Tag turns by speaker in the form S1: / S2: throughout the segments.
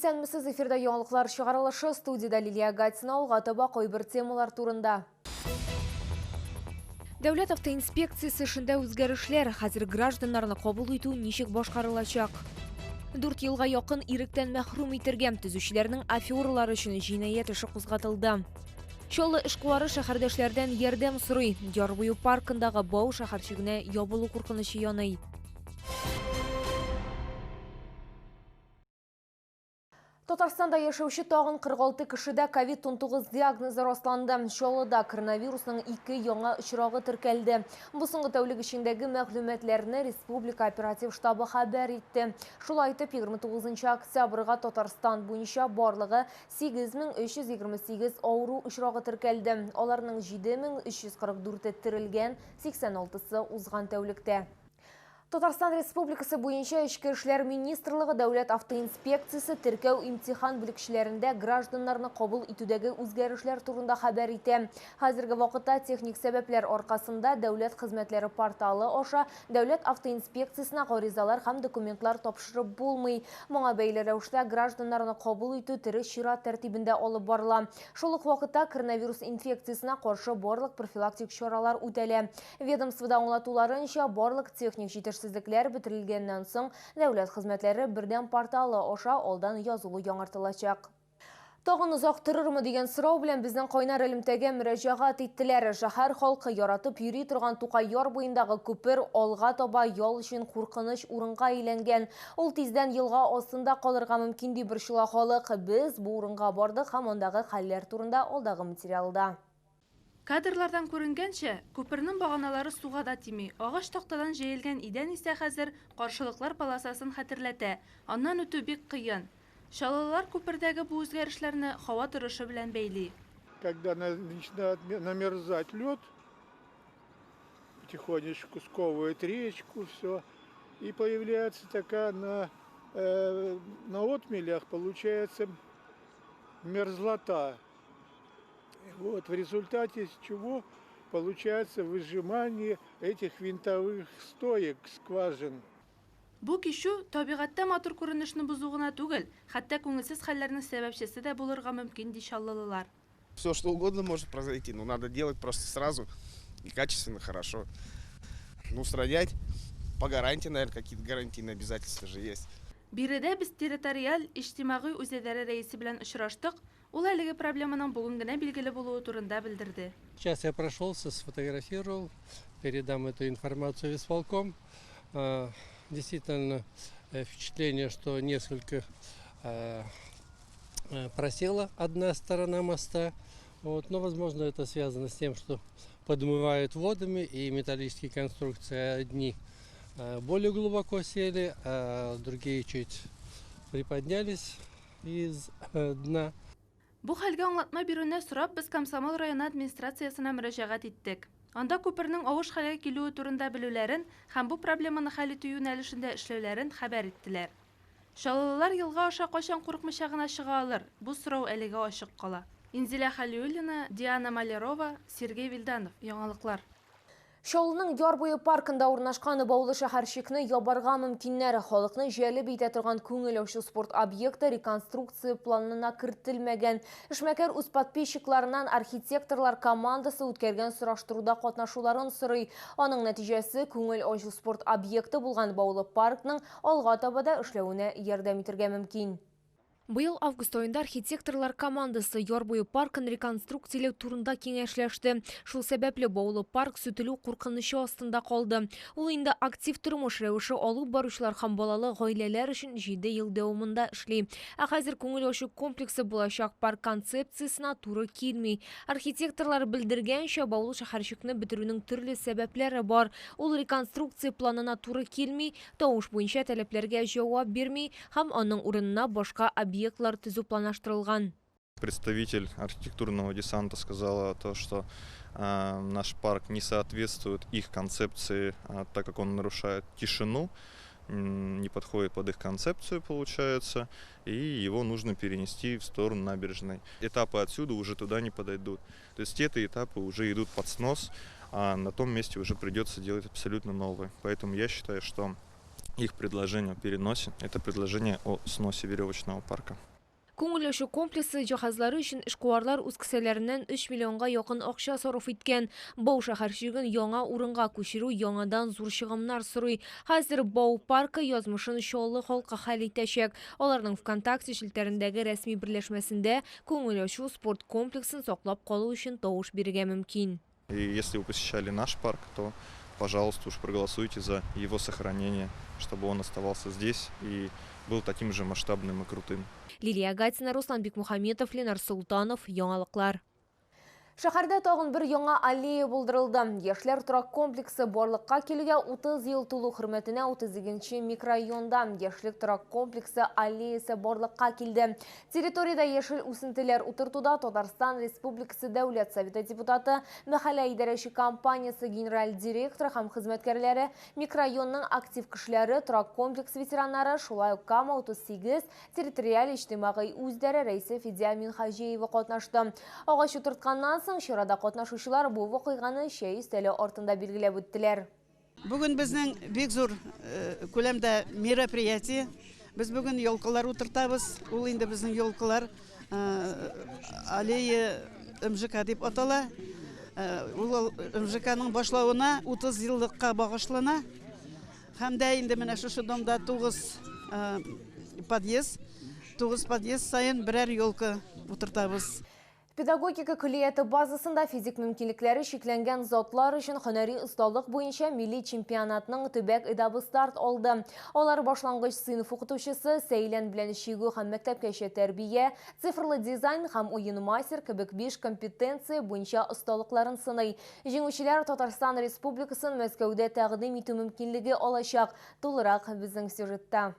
S1: Исәнмесез, эфирда яңалыклар чыгарылышы, студиядә Лилия Гатина, алга таба кайбер темалар турында. Дәүләт автоинспекциясе эшендә үзгәрешләр, хәзер гражданнарны кабул итү ничек башкарылачак? 4 елга якын иректән мәхрүм итергән төзүчеләрнең афералары өчен җинаять эше кузгатылды. Чаллы эшкуары шәһәрдәшләрдән ярдәм сорый. Яр буе паркындагы бау шәһәрчегенә ябылу куркынычы яный. Татарстанда яшәүче тагын 46 кешедә ковид-19 диагнозы расланды. Чаллыда коронавирусның 2 яңа очрагы теркәлде. Бу соңгы тәүлек эчендәге мәгълүматларны Республика оператив штабы хәбәр итте. Шулай итеп, 29 октябрьгә Татарстан буенча барлыгы 8328 авыру очрагы теркәлде. Аларның 7344-е терелгән, 86-сы узган тәүлектә. Татарстан Республикасы буенча Эчке эшләр министрлыгы Дәүләт автоинспекциясе теркәү имтихан бүлекчәләрендә гражданнарны кабул итүдәге үзгәрешләр турында хәбәр итә. Хәзерге вакытта техник сәбәпләр аркасында Дәүләт хезмәтләре порталы аша Дәүләт автоинспекциясенә гаризалар һәм документлар тапшырып булмый. Моңа бәйле рәвештә гражданнарны кабул итү тере чират тәртибендә алып барыла. Шул ук вакытта коронавирус инфекциясенә каршы барлык профилактик чаралар үтәлә. Ведомствода аңлатуларынча, барлык техник җитешсезлекләр бетерелгәннән соң, дәүләт хезмәтләре бердәм порталы аша алдан язылу яңартылачак. Тагын озак торырмы дигән сорау белән безнең кайнар элемтәгә мөрәҗәгать иттеләр. Шәһәр халкы яратып йөри торган Тукай яр буендагы күпер алга таба ял өчен куркыныч урынга әйләнгән. Ул тиздән елга астында калырга мөмкин дип борчыла халык. Без бу урынга бардык һәм андагы хәлләр турында алдагы материалда.
S2: Кадрлардан күренгәнчә, күпернең баганалары суга да тими. Агач тактадан җәелгән идән исә хәзер каршылыклар полосасын хәтерләтә. Аннан үтү бик кыен. Чаллылар күпердәге бу үзгәрешләрне һава торышы белән бәйли.
S3: Когда начинает намерзать лед, потихонечку сковывает речку, все, и появляется такая на отмелях, получается мерзлота. Вот, в результате чего получается выжимание этих винтовых стоек скважин.
S2: Бу кичү табигатьтә матур күренешне бозу гына түгел, хәтта күңелсез хәлләрнең сәбәпчесе дә булырга мөмкин, ди чаллылылар.
S4: Все, что угодно может произойти, но надо делать просто сразу и качественно, хорошо. Ну, устранять по гарантии, наверное, какие-то гарантийные обязательства же есть.
S2: Биредә без территориаль иҗтимагый үзидарә рәисе белән очраштык. Ул әлеге проблеманың бүген генә билгеле булуы турында белдерде.
S5: Сейчас я прошелся, сфотографировал, передам эту информацию в исполком. Действительно, впечатление, что несколько просела одна сторона моста. Вот, но, возможно, это связано с тем, что подмывают водами и металлические конструкции одни более глубоко сели, а другие чуть приподнялись из дна.
S2: Бу хәлгә аңлатма бирүне сорап без Комсомол районы администрациясенә мөрәҗәгать иттек. Анда күпернең авыш хәлгә килүе турында белүләрен һәм бу проблеманы хәл итү юнәлешендә эшләүләрен хәбәр иттеләр. Чаллылар елга аша кайчан курыкмыйча гына чыга алыр? Бу сорау әлегә ачык кала. Инзилә Халиуллина, Диана Малярова, Сергей Вильданов. Яңалыклар.
S1: Чаллының яр буе паркында урнашкан Баулы шәһәрчекне ябарга мөмкиннәр. Халыкны җәлеп итә торган күңел ачу спорт объекты реконструкция планына кертелмәгән. Эшмәкәр үз подписчикларыннан архитекторлар командасы үткәргән сораштыруда катнашуларын сорый. Аның нәтиҗәсе күңел ачу спорт объекты булган Баулы паркның алга таба да эшләвенә ярдәм итәргә мөмкин. Быел август аенда архитекторлар командасы яр буе паркын реконструкцияләү турында киңәшләште. Шул сәбәпле Баулы парк сүтелү куркынычы астында калды. Ул инде актив тормыш рәвеше алып баручылар һәм балалы гаиләләр өчен 7 ел дәвамында эшли. Ә хәзер күңел ачу комплексы булачак парк концепциясенә туры килми. Архитекторлар белдергәнчә, Баулы шәһәрчекне бетерүнең төрле сәбәпләре бар. Ул реконструкция планына туры килми, тавыш буенча таләпләргә җавап бирми һәм аның урынына башка объектлар төзү планлаштырылган.
S6: Представитель архитектурного десанта сказала то, что наш парк не соответствует их концепции, так как он нарушает тишину, не подходит под их концепцию, получается, и его нужно перенести в сторону набережной. Этапы отсюда уже туда не подойдут. То есть эти этапы уже идут под снос, а на том месте уже придется делать абсолютно новые. Поэтому я считаю, что их предложение о переносе – это предложение о сносе веревочного парка.
S1: Күңел ачу комплексы җиһазлары өчен эшкуарлар үз кесәләреннән 3 миллионга якын акча сарыф иткән. Бау шәһәрчеген яңа урынга күчерү яңадан зур чыгымнар сорый. Хәзер Бау паркы язмышын Чаллы халкы хәл итәчәк. Аларның ВКонтакте челтәрендәге рәсми берләшмәсендә күңел ачу спорт комплексын саклап калу өчен тавыш бирергә мөмкин.
S6: И если вы посещали наш парк, то, пожалуйста, уж проголосуйте за его сохранение, чтобы он оставался здесь и был таким же масштабным и крутым.
S1: Лилия Гатина, Руслан Бикмухаметов, Ленар Султанов, Яңалыклар. Шәһәрдә тагын бер яңа аллея булдырылды. Яшьләр торак комплексы барлыкка килүгә 30 ел тулу хөрмәтенә 32 микрорайонда Яшьлек торак комплексы аллеясы барлыкка килде. Территориядә яшел үсентеләр утыртуда Татарстан Республикасы Дәүләт Советы депутаты, мәхәллә идарәче компаниясе генераль директоры һәм хезмәткәрләре, микрорайонның актив кешеләре, торак комплекс ветераннары, шулай ук Кама 38 территориаль иҗтимагый үзидарә рәисе Фидия Минхаҗиева катнашты. Агач утыртканнан соң чарада катнашучылар бу вакыйганы чәй өстәле артында билгеләп үттеләр.
S7: Бүген безнең бик зур күләмдә мероприятие. Без бүген елкалар утыртабыз. Ул инде безнең елкалар аллея МЖК дип атала. Ул МЖКның башлавына 30 еллыкка багышлана. Һәм дә инде менә шушы домда 9 подъезд, 9 подъезд саен берәр елка утыртабыз.
S1: Педагогика көллияте базасында физик мөмкинлекләре чикләнгән затлар өчен һөнәри осталык буенча милли чемпионатның төбәк этабы старт алды. Алар башлангыч сыйныф укытучысы, сәйлән белән чигү һәм мәктәпкәчә тәрбия, цифрлы дизайн һәм уен мастер кебек 5 компетенция буенча осталыкларын сыный. Җиңүчеләр Татарстан Республикасын Мәскәүдә тәкъдим итү мөмкинлеге алачак. Тулырак безнең сюжетта.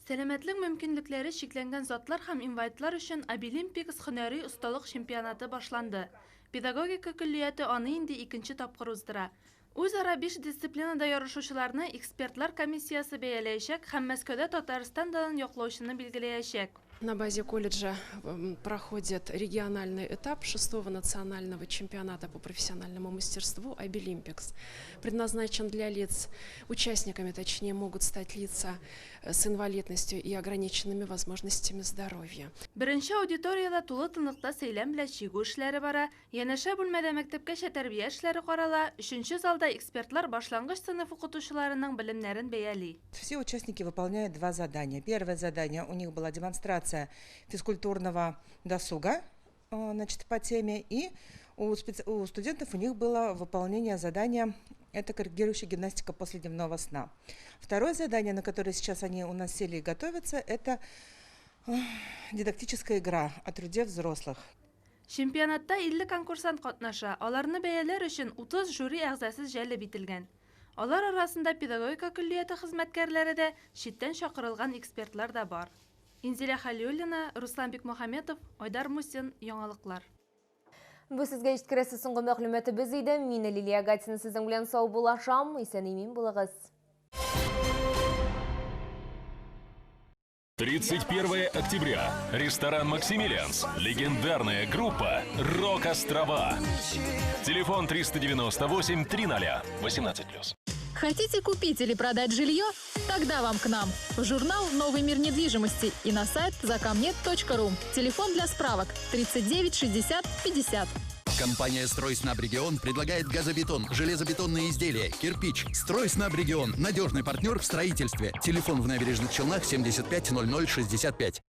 S2: Сәламәтлек мөмкинлекләре чикләнгән затлар һәм инвалидлар өчен Абилимпикс һөнәри осталык чемпионаты башланды. Педагогика көллияте аны инде икенче тапкыр уздыра. Үзара 5 дисциплинада ярышучыларны экспертлар комиссиясе бәяләячәк һәм Мәскәүдә Татарстан данын яклаучыны билгеләячәк.
S8: На базе колледжа проходит региональный этап 6-го национального чемпионата по профессиональному мастерству «Абилимпикс». Предназначен для лиц, участниками, точнее, могут стать лица с инвалидностью и ограниченными возможностями здоровья.
S2: Беренче аудиторияда тулы тынлыкта сәйлән белән чигү эшләре бара, янәшә бүлмәдә мәктәпкәчә тәрбия эшләре карала, өченче залда экспертлар башлангыч сыйныф укытучыларының белемнәрен бәяли.
S9: Все участники выполняют два задания. Первое задание у них была демонстрация физкультурного досуга, значит, по теме, и у студентов у них было выполнение задания, это корректирующая гимнастика после дневного сна. Второе задание, на которое сейчас они у нас сели и готовятся, это дидактическая игра о труде взрослых.
S2: Чемпионатта 50 конкурсант катнаша, аларны бәяләр өчен 30 жюри әгъзасы җәлеп ителгән. Алар арасында педагогика көллияте хезмәткәрләре дә, читтән чакырылган экспертлар да бар. Инзилә Халиуллина, Руслан Бикмухаметов, Айдар Мусин, Яңалыклар.
S1: Бу сезгә җиткерәсе соңгы мәгълүматыбыз иде. Мин Лилия Гатина сезнең белән саубуллашам. Исән-имин булыгыз.
S10: 31 октября. Ресторан «Максимилианс». Легендарная группа «Рок-острова». Телефон 398 300 18+.
S11: Хотите купить или продать жилье? Тогда вам к нам. В журнал «Новый мир недвижимости» и на сайт закомнет.ру. Телефон для справок 39 60 50.
S12: Компания «Стройснабрегион» предлагает газобетон, железобетонные изделия, кирпич. «Стройснабрегион» – надежный партнер в строительстве. Телефон в Набережных Челнах 75 00 65.